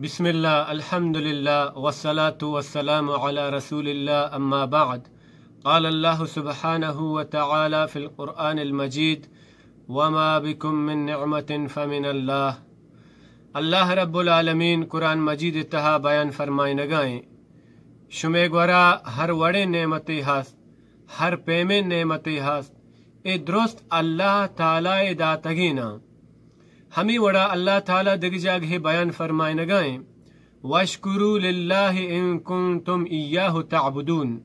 بسم الله، الحمد لله، والصلاة والسلام على رسول الله، أما بعد. قال الله سبحانه وتعالى في القرآن المجيد: وما بكم من نعمة فمن الله. اللہ رب العالمین قرآن مجید ءِ تہا بیان فرمائینگائیں، شمے گورا ہر وڑیں نعمتے ہست، ہر پیمیں نعمتے ہست، اے درست اللہ تعالی ءِ داتگیناں۔ ہمے وڑا اللہ تعالی دگہ جاگہے بیان فرمائینگائیں، واشکروا للہ ان کنتم ایاہ تعبدون۔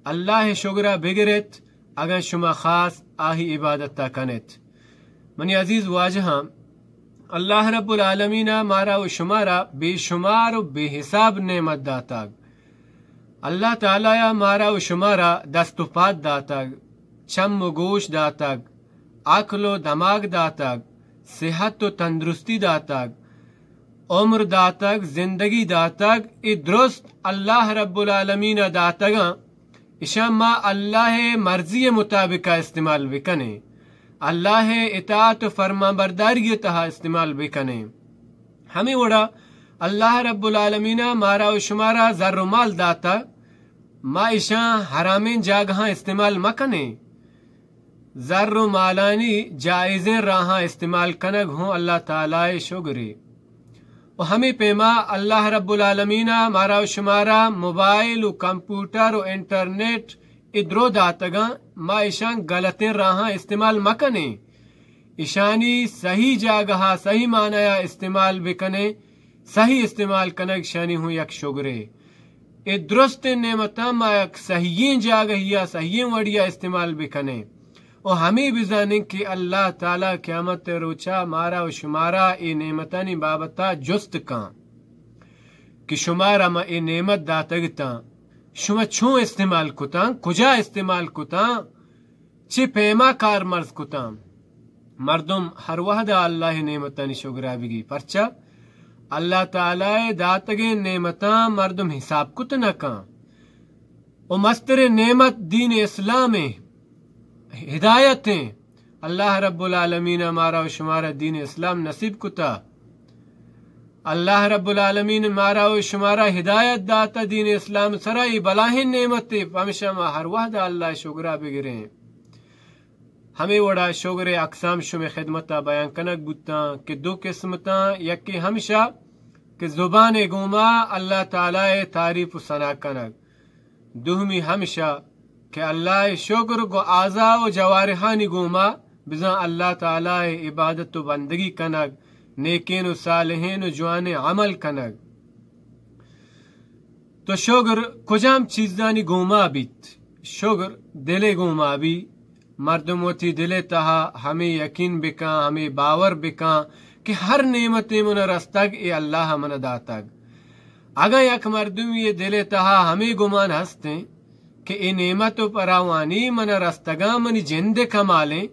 اللہ ءِ شگرا بگرت، اگاں شما خاص آہی عبادتا کنت۔ منی عزیز واجہاں، اللہ رب العالمین ءَ مارا و شمارا بے شمار و بے حساب نعمت داتگ۔ اللہ تعالی ءَ مارا و شمارا دست و پاد داتگ، چم و گوش داتگ، عقل و دماغ داتگ، صحت و تندرستی داتگ، عمر داتگ، زندگی داتگ، اے درست اللہ رب العالمین ءَ داتگاں۔ اشاں ما اللہ ءِ مرضی ءِ مطابق ءَ استعمال بکنیں، اللہ ءِ اطاعت و فرمانبرداری ءِ تہا استعمال بکنیں۔ ہمے وڑا اللہ رب العالمین ءَ مارا و شمارا زر و مال داتا، ما اشاں حرامیں جاگہاں استعمال مکنیں۔ زر و مالانی جائزیں راہاں استعمال کنگ ہوں اللہ تعالی ءِ شگرے۔ و ہمے پیما اللہ رب العالمین ءَ مارا و شمارا موبائل و کمپیوٹر و انٹرنیٹ اے درو داتگاں، ما اشاں غلطیں راہاں استعمال مکنیں۔ اشانی صحیح جاگہا، صحیح معنی ءَ استعمال بکنیں۔ صحیح استعمال کنگ اشانی ہوں یک شگرے۔ اے درستیں نعمتاں ما یک صحیحیں جاگہیا، صحیحیں وڑیا استعمال بکنیں۔ و ہمے بزانیں کہ اللہ تعالی قیامت ءِ روچا مارا و شمارا اے نعمتانی بابتا جست کاں کہ شمارا ما اے نعمت داتگتاں، شما چون استعمال کتاں، کجا استعمال کتاں، چے پیما کارمرز کتاں۔ مردم ہر وہدا اللہ ءِ نعمتانی شگرا بگی، پرچا اللہ تعالی ءِ داتگیں نعمتاں مردم حساب کت نہ کاں۔ و مستریں نعمت دین اسلام ءِ ہدایت ایں۔ اللہ رب العالمین ءَ مارا و شمارا دین اسلام نصیب کتا۔ اللہ رب العالمین مارا و شمارا ہدایت داتا دین اسلام سرا، اے بلاہیں نعمتے، پمشا ما ہر وہدا اللہ ءِ شگرا بگریں۔ ہمے وڑا شگر ءِ اقسام شمے خدمتا بیان کنگ بوتاں کہ دو قسمتاں، یکے ہمشا کہ زبان ءِ گوما اللہ تعالی ءِ تعریف و ثنا کنگ، دومی ہمشا کہ اللہ ءِ شگر گوں اعضا و جوارحانی گوما بزاں اللہ تعالی ءِ عبادت و بندگی کنگ، نیکین و صالحین و جوانیں عمل کنگ۔ تو شگر کجام چیزانی گوما بیت؟ شگر دل ءِ گوما بی۔ مردم وتی دل ءِ تہا ہمے یقین بکاں، ہمے باور بکاں کہ ہر نعمتے من رستگ، اے اللہ من داتگ۔ اگاں یک مردمی ءِ دل ءِ تہا ہمے گمان ہستیں کہ اے نعمت و پراوانی من رستگاں، منی جند ءِ کمالیں،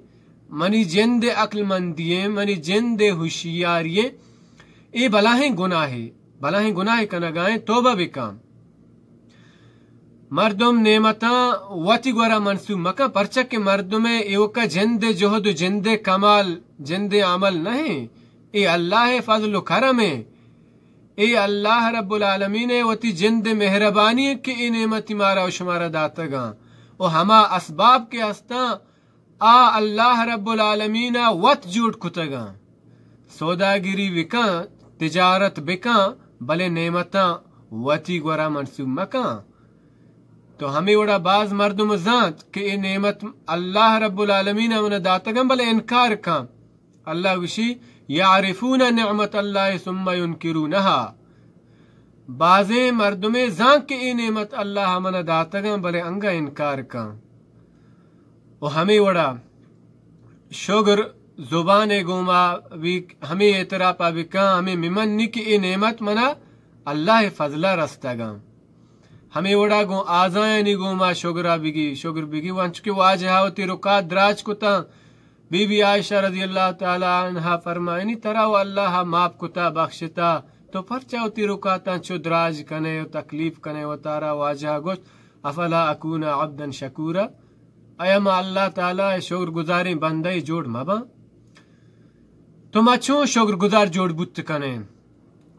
منی جند ءِ عقل مندی ایں، منی جند ءِ ہوشیاری ایں، اے بلاہیں گناہے، بلاہیں گناہے کنگا ایں، توبہ بکاں۔ مردم نعمتاں وتی گورا منسوب مکن، پرچا کہ مردم ءِ ایوکا جند ءِ جہد و جند ءِ کمال، جند ءِ عمل نہ ایں، اے اللہ ءِ فضل و کرم ایں۔ اے اللہ رب العالمین ءِ وتی جند ءِ مہربانی ایں کہ اے نعمتی مارا و شمارا داتگاں و ہما اسباب کہ ہستاں، آ اللہ رب العالمین ءَ وت جوڑ کتگاں۔ سوداگری بکاں، تجارت بکاں، بلے نعمتاں وتی گورا منسوب مکاں۔ تو ہمے وڑا باز مردم زانت کہ اے نعمت اللہ رب العالمین ءَ من داتگاں، بلے انکار کاں۔ اللہ گوشی، یعرفون نعمت اللہ ثم ینکرونها۔ بازیں مردمے زانت کہ اے نعمت اللہ من داتگاں، بلے انگا انکار کاں۔ و ہمے وڑا شگر زبان ءِ گوما بی، ہمے اعتراف ءَ بکاں، ہمے ممنی کہ اے نعمت منا اللہ ءِ فضل ءَ رستگاں۔ ہمے وڑا گوں آزایانی گوما شگر ءَ بگی، شگر بگی، و انچو کہ واجہ ءَ وتی رکات دراج کتاں، بی بی عائشہ رضی اللہ تعالی عنہا فرمائنی، ترا و اللہ ءَ معاف کتا، بخشتا، تو پرچا وتی رکاتاں چو دراج کنے و تکلیف کنے؟ و تارا واجہ ءَ گوشت، افلا اکون عبدا شکورا؟ آیا ما اللہ تعالی ءِ شکر گزاریں بندہ جوڑ مباں؟ تو ما چون شکر گزار جوڑ بوت کنیں؟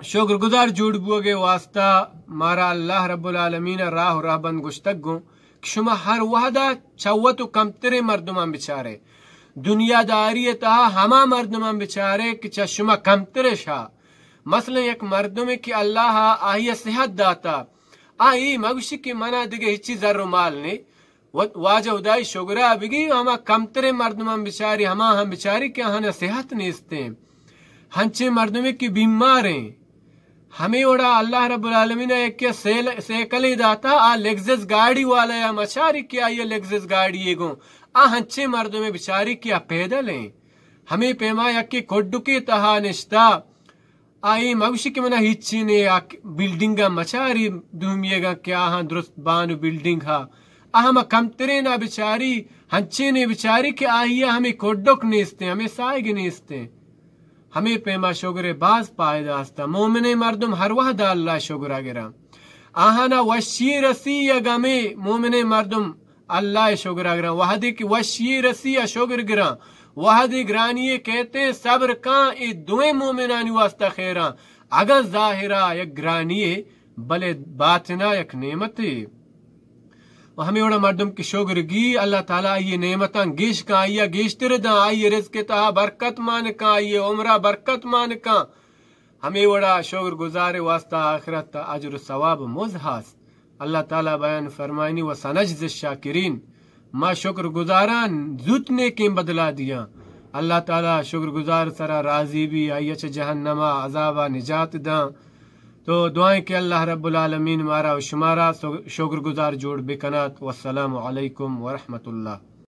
شکر گزار جوڑ بوگے واسطہ مارا اللہ رب العالمین راہ و راہبند گشتگ گوں کہ شما ہر وہدا چہ وت و کمتریں مردمان بچارے۔ دنیا داری تہا ہما مردمان بچارے کہ چہ شما کمترش ہا۔ مثلاً یک مردمے کہ اللہ آئی صحت داتا، آ اے مگوشی کہ منا دگہ ہچی زر و مال نے۔ و-، واجہ ہدائی شگرا بگی، ہما کمتریں مردمان بچاری، ہما ہم بچاری کہ آہانا صحت نیستیں۔ ہنچیں مردمے کہ بیماریں، ہمے وڑا اللہ رب العالمین یکے سیل-، سیکلے داتا، آ لگزس گاڑی والا یا مچاری کہ آئی لگزس گاڑی گوں، آ ہنچیں مردمے بچاری کہ آ پیدل ہیں۔ ہمے پیما یکے کڈکے تہا نشتا، آئی مگوشی کہ منا ہچی نے، آ بلڈنگا مچاری دومیگا کہ آہاں درست بان و بلڈنگ ہا۔ آ ہما کمترینا بچاری، ہنچینے بچاری کہ آئی ہمے کڈک نیستیں، ہمے سائگ نیستیں۔ ہمے پیما شگرے باز پائدہ ہستا۔ مومنیں مردم ہر وہدا اللہ شگرا گراں۔ آہانا وشی رسی یا گمے، مومنیں مردم اللہ شگرا گراں۔ وہدے کہ وشی رسی یا شگر گراں۔ وہدے گرانی کہتے صبر کاں، اے دوئیں مومنانی واسطہ خیراں۔ اگاں ظاہرا یک گرانی، بلے باطنا یک نعمتے۔ و ہمے وڑا مردم کہ شگر گی، اللہ تعالی آئی نعمتاں گیش کاں، آئی گیشتر داں، آئی رزق تہا برکت مان کاں، آئی عمرہ برکت مان کاں۔ ہمے وڑا شکر گزار واسطہ آخرت تا اجر و ثواب مز ہاست۔ اللہ تعالی بیان فرمائنی، و سنجز الشاکرین، ما شکر گزاران زوت نیکیں بدلا دیاں۔ اللہ تعالی شکر گزار سرا راضی بی، آئی چہ جہنما عذابا نجات داں۔ تو دعائیں کہ اللہ رب العالمین مارا و شمارا سو-، شکر گزار جوڑ بکنات۔ والسلام علیکم ورحمۃ اللہ۔